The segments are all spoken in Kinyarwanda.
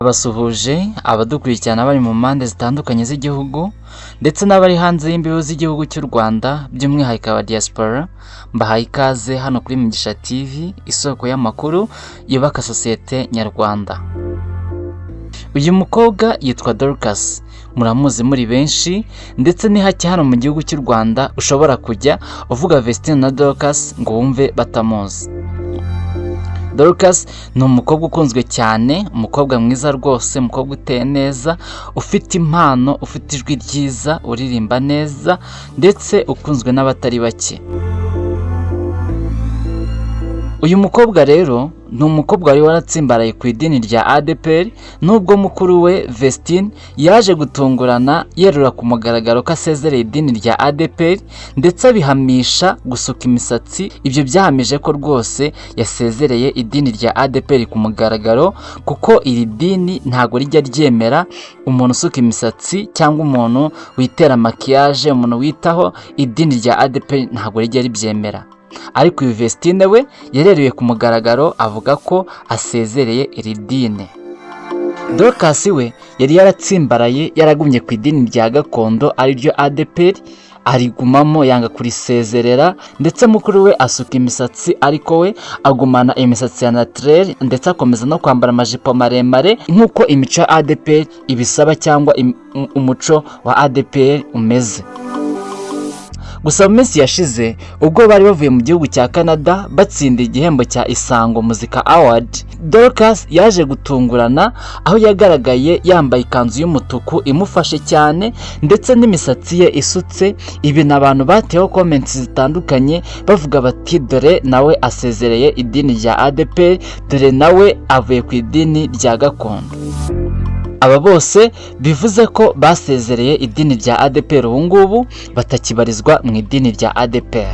Basuhuje abadukurikirana bari mu mpande zitandukanye z'igihugu ndetse n'abari hanze y'imbibi z'igihugu cy'u Rwanda, by'umwihariko aba diaspora. Mbahaye ikaze hano kuri Mugisha TV, isoko y'amakuru yubaka sosiyete nyarwanda. Uyu mukobwa yitwa Dorcas, muramuzi muri benshi, ndetse ni hake hano mu gihugu cy'u Rwanda ushobora kujya uvuga Vestine na Dorcas ngo wumve batamuzi. Dorcas ni umukobwa ukunzwe cyane, umukobwa mwiza rwose, umukobwa uteye neza, ufite impano, ufite ijwi ryiza, uririmba neza ndetse ukunzwe n'abatari bake. Uyu mukobwa rero ni umukobwa wari waratsimbaraye ku idini rya ADEPR, nubwo mukuru we Vestine yaje gutungurana yerura ku mugaragaro ko asezereye idini rya ADEPR, ndetse abihamisha gusuka imisatsi. Ibyo byahamije ko rwose yasezereye idini rya ADEPR ku mugaragaro, kuko iri dini ntabwo rijya ryemera umuntu usuka imisatsi cyangwa umuntu witera maquillage, umuntu witaho. Idini rya ADEPR ntabwo rijya ribyemera. Ariko uyu Vestine we yareruye ku mugaragaro avuga ko asezereye iri dini. Dorcas we yari yaratsimbaraye, yaragumye ku idini rya gakondo ariryo ADEPR, arigumamo yanga kurisezerera. Ndetse mukuru we asuka imisatsi, ariko we agumana imisatsi ya naturelle, ndetse akomeza no kwambara amajipo maremare nk'uko imico ya ADEPR ibisaba cyangwa umuco wa ADEPR umeze. Gusa mu minsi yashize, ubwo bari bavuye mu gihugu cya Canada batsinda igihembo cya Isango Muzika Award, Dorcas yaje gutungurana aho yagaragaye yambaye ikanzu y'umutuku imufashe cyane ndetse n'imisatsi ye isutse, ibintu abantu bateyeho comments zitandukanye bavuga bati: "Dore nawe asezereye idini rya ADEPR, dore nawe avuye ku idini rya gakondo." Aba bose bivuze ko basezereye idini rya ADEPR, ubu ngubu batakibarizwa mu idini rya ADEPR.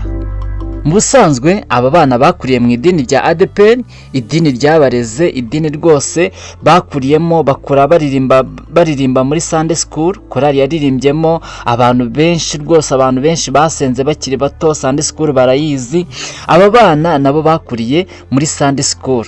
Mu busanzwe aba bana bakuriye mu idini rya ADEPR, idini ryabareze, idini rwose bakuriyemo, bakura baririmba, baririmba muri Sunday School, korali yaririmbyemo abantu benshi rwose, abantu benshi basenze bakiri bato Sunday School barayizi. Aba bana nabo bakuriye muri Sunday School,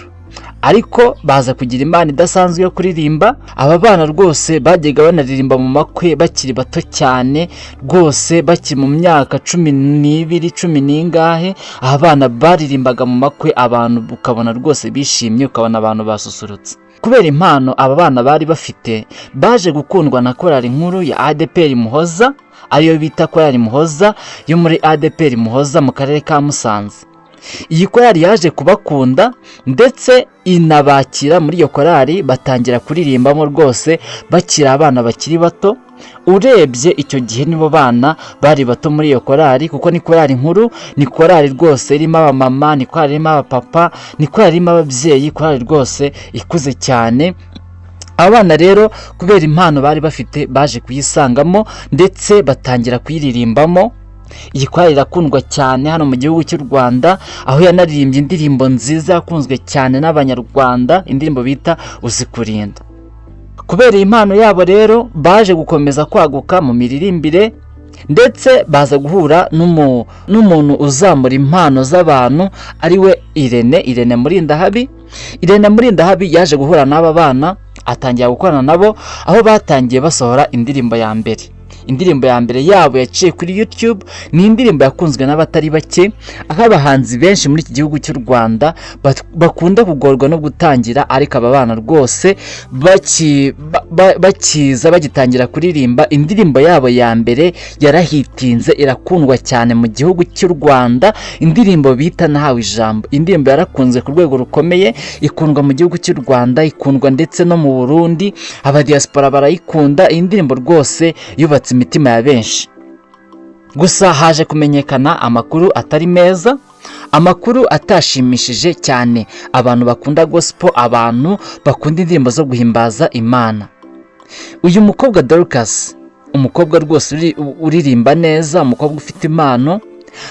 ariko baza kugira impano idasanzwe yo kuririmba. Aba bana rwose bajyaga banaririmba mu makwe bakiri bato cyane rwose, bakiri mu myaka 12, cumi n'ingahe. Aba bana baririmbaga mu makwe, abantu ukabona rwose bishimye, ukabona abantu basusurutse. Kubera impano aba bana bari bafite, baje gukundwa na korali nkuru ya ADEPR Muhoza, ariyo bita Korali Muhoza yo muri ADEPR Muhoza mu karere ka Musanze. Iyi korali yaje kubakunda ndetse inabakira muri iyo korali, batangira kuririmbamo rwose bakiri abana bakiri bato. Urebye icyo gihe nibo bana bari bato muri iyo korali, kuko ni korali nkuru, ni korali rwose irimo abamama, ni korali irimo abapapa, ni korali irimo ababyeyi, korali rwose ikuze cyane. Abana rero kubera impano bari bafite baje kuyisangamo ndetse batangira kuyiririmbamo. Iyi korali irakundwa cyane hano mu gihugu cy'u Rwanda, aho yanaririmbye indirimbo nziza yakunzwe cyane n'Abanyarwanda, indirimbo bita "Uzikurinda". Kubera iyi mpano yabo rero baje gukomeza kwaguka mu miririmbire, ndetse baza guhura n'umuntu uzamura impano z'abantu, ari we Irene, Irene Murindahabi. Irene Murindahabi yaje guhura n'aba bana, atangira gukorana nabo, aho batangiye basohora indirimbo ya mbere. Indirimbo ya mbere yabo yaciye kuri YouTube ni indirimbo yakunzwe n'abatari bake, aho abahanzi benshi muri iki gihugu cy'u Rwanda bakunda kugorwa no gutangira, ariko aba bana rwose bakiza bagitangira kuririmba, indirimbo yabo ya mbere yarahitinze, irakundwa cyane mu gihugu cy'u Rwanda, indirimbo bita "Nahawe Ijambo". Indirimbo yarakunzwe ku rwego rukomeye, ikundwa mu gihugu cy'u Rwanda, ikundwa ndetse no mu Burundi, abadiyasipora barayikunda. Iyi ndirimbo rwose yubatse imitima ya benshi. Gusa haje kumenyekana amakuru atari meza, amakuru atashimishije cyane abantu bakunda gospel, abantu bakunda indirimbo zo guhimbaza Imana. Uyu mukobwa Dorcas, umukobwa rwose uririmba neza, umukobwa ufite impano,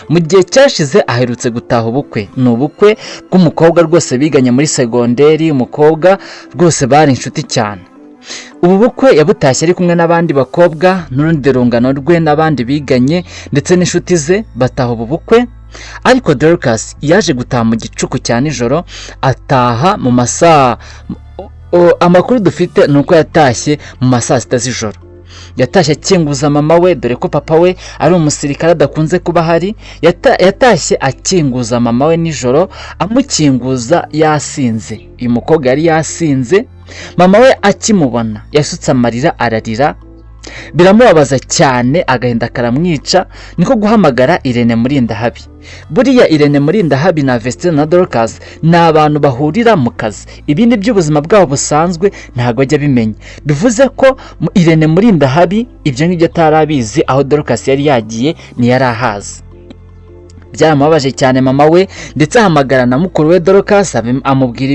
mu gihe cyashize aherutse gutaha ubukwe. Ni ubukwe bw'umukobwa rwose biganye muri segonderi, umukobwa rwose bari inshuti cyane. Ubu bukwe yabutashye ari kumwe n'abandi bakobwa n'urundi rungano rwe n'abandi biganye ndetse n'inshuti ze, bataha ubu bukwe. Ariko Dorcas yaje gutaha mu gicuku cya nijoro, ataha mu masaha Amakuru dufite ni uko yatashye mu ma saa 6 z'ijoro. Yatashye akinguza mama we, dore ko papa we ari umusirikare, adakunze kuba ahari. Yatashye akinguza mama we nijoro, amukinguza yasinze. Uyu mukobwa yari yasinze. Mama we akimubona yasutse amarira, ararira, biramubabaza cyane, agahinda karamwica. Niko guhamagara Irene Murindahabi. Buriya Irene Murindahabi na Vestine na Dorcas ni abantu bahurira mu kazi, ibindi by'ubuzima bwabo busanzwe ntabwo ajya abimenya. Bivuze ko Irene Murindahabi ibyo ngibyo atari abizi. Aho Dorcas yari yagiye ntiyari ahazi. Byaramubabaje cyane mama we, ndetse ahamagara na mukuru we Dorcas, amubwira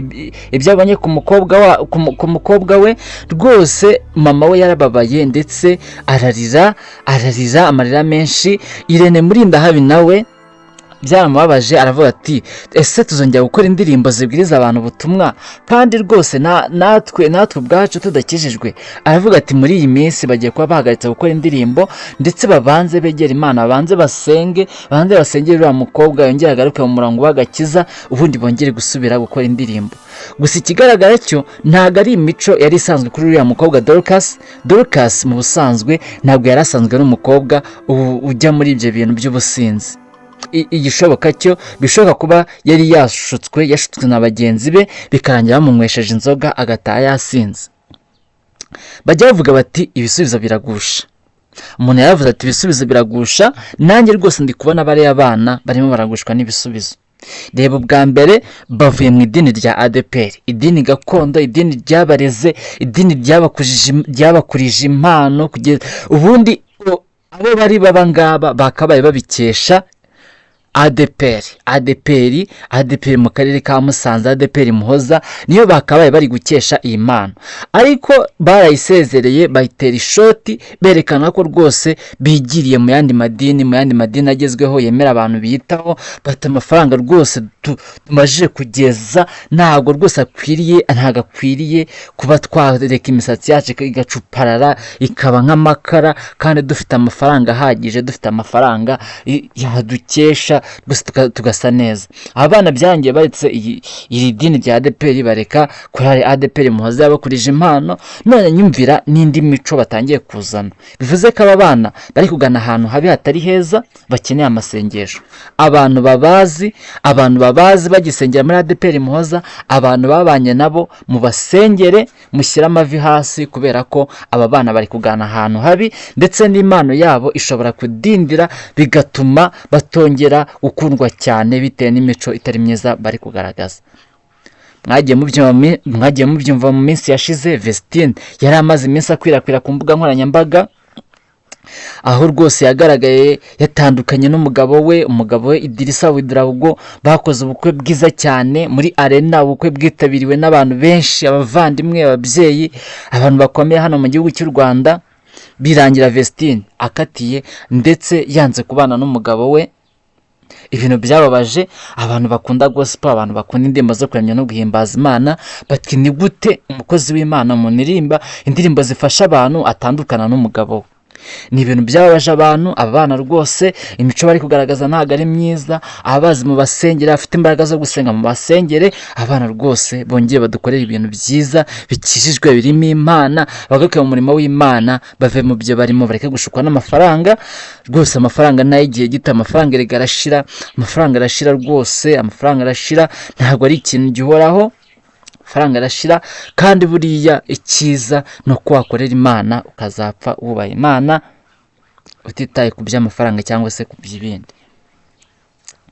ibyo abonye ku mukobwa we. Rwose mama we yarababaye, ndetse ararira, ararira amarira menshi. Irene Murindahabi nawe byaramubabaje, aravuga ati: "Ese tuzongera gukora indirimbo zibwiriza abantu ubutumwa kandi rwose natwe ubwacu tudakijijwe?" Aravuga ati muri iyi minsi bagiye kuba bahagaritse gukora indirimbo, ndetse babanze begere Imana, babanze basenge, babanze basengere uriya mukobwa yongere agaruke mu murongo w'agakiza, ubundi bongere gusubira gukora indirimbo. Gusa ikigaragara cyo ntabwo ari imico yari isanzwe kuri uriya mukobwa Dorcas. Dorcas mu busanzwe ntabwo yari asanzwe ari umukobwa ujya muri ibyo bintu by'ubusinzi. Igishoboka cyo bishoboka kuba yari yashutswe, yashutswe na bagenzi be, bikarangira bamunywesheje inzoga agataha yasinze. Bajya bavuga bati ibisubizo biragusha. Umuntu yaravuze ati ibisubizo biragusha. Nanjye rwose ndi kubona bariya bana barimo baragushwa n'ibisubizo. Reba, ubwa mbere bavuye mu idini rya ADEPR, idini gakondo, idini ryabareze, idini ryabakurije impano kugeza ubundi abo bari baba ngaba bakabaye babikesha ADEPR, ADEPR, ADEPR mu karere ka Musanze, ADEPR Muhoza, niyo bakabaye bari gukesha iyi mpano. Ariko barayisezereye, bayitera ishoti, berekana ko rwose bigiriye mu yandi madini, mu yandi madini agezweho yemera abantu biyitaho. Bata amafaranga rwose tumajije kugeza, ntabwo rwose akwiriye, ntabwo akwiriye kuba twareka imisatsi yacu igacuparara, ikaba nk'amakara, kandi dufite amafaranga ahagije, dufite amafaranga yadukesha rwose tugasa neza. Aba bana byarangiye baretse iri dini rya ADEPR, bareka korali ADEPR Muhoza yabakurije impano. None nyumvira n'indi mico batangiye kuzana. Bivuze ko aba bana bari kugana ahantu habi hatari heza, bakeneye amasengesho. Abantu babazi, abantu babazi bagisengera muri ADEPR Muhoza, abantu babanye nabo, mubasengere, mushyire amavi hasi, kubera ko aba bana bari kugana ahantu habi, ndetse n'impano yabo ishobora kudindira, bigatuma batongera gukundwa cyane bitewe n'imico itari myiza bari kugaragaza. Mwagiye mubyumva mu minsi yashize, Vestine yari amaze iminsi akwirakwira ku mbuga nkoranyambaga, aho rwose yagaragaye yatandukanye n'umugabo we, umugabo we Idrissa Ouedraogo. Bakoze ubukwe bwiza cyane muri Arena, ubukwe bwitabiriwe n'abantu benshi, abavandimwe, ababyeyi, abantu bakomeye hano mu gihugu cy'u Rwanda. Birangira Vestine akatiye, ndetse yanze kubana n'umugabo we. Ibintu byababaje abantu bakunda gospel, abantu bakunda indirimbo zo kuramya no guhimbaza Imana, bati ni gute umukozi w'Imana, umuntu uririmba indirimbo zifasha abantu, atandukana n'umugabo we? Ni ibintu byababaje abantu. Aba bana rwose imico bari kugaragaza ntabwo ari myiza. Abazi mu basengere, bafite imbaraga zo gusenga, mu basengere abana rwose bongere badukorere ibintu byiza bikijijwe, birimo Imana, bagaruke mu murimo w'Imana, bave mu byo barimo, bareke gushukwa n'amafaranga. Rwose amafaranga ni ay'igihe gito. Amafaranga erega arashira, amafaranga arashira rwose, amafaranga arashira, ntabwo ari ikintu gihoraho. Amafaranga arashira, kandi buriya icyiza ni uko wakorera Imana ukazapfa wubaha Imana, utitaye ku by'amafaranga cyangwa se ku by'ibindi.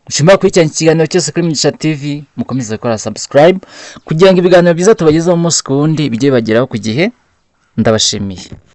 Mushimira gukurikirana ikiganiro cyose kuri Mugisha TV. Mukomeze gukora subscribe kugira ngo ibiganiro byiza tubagezeho umunsi ku wundi bijye bibageraho ku gihe. Ndabashimiye.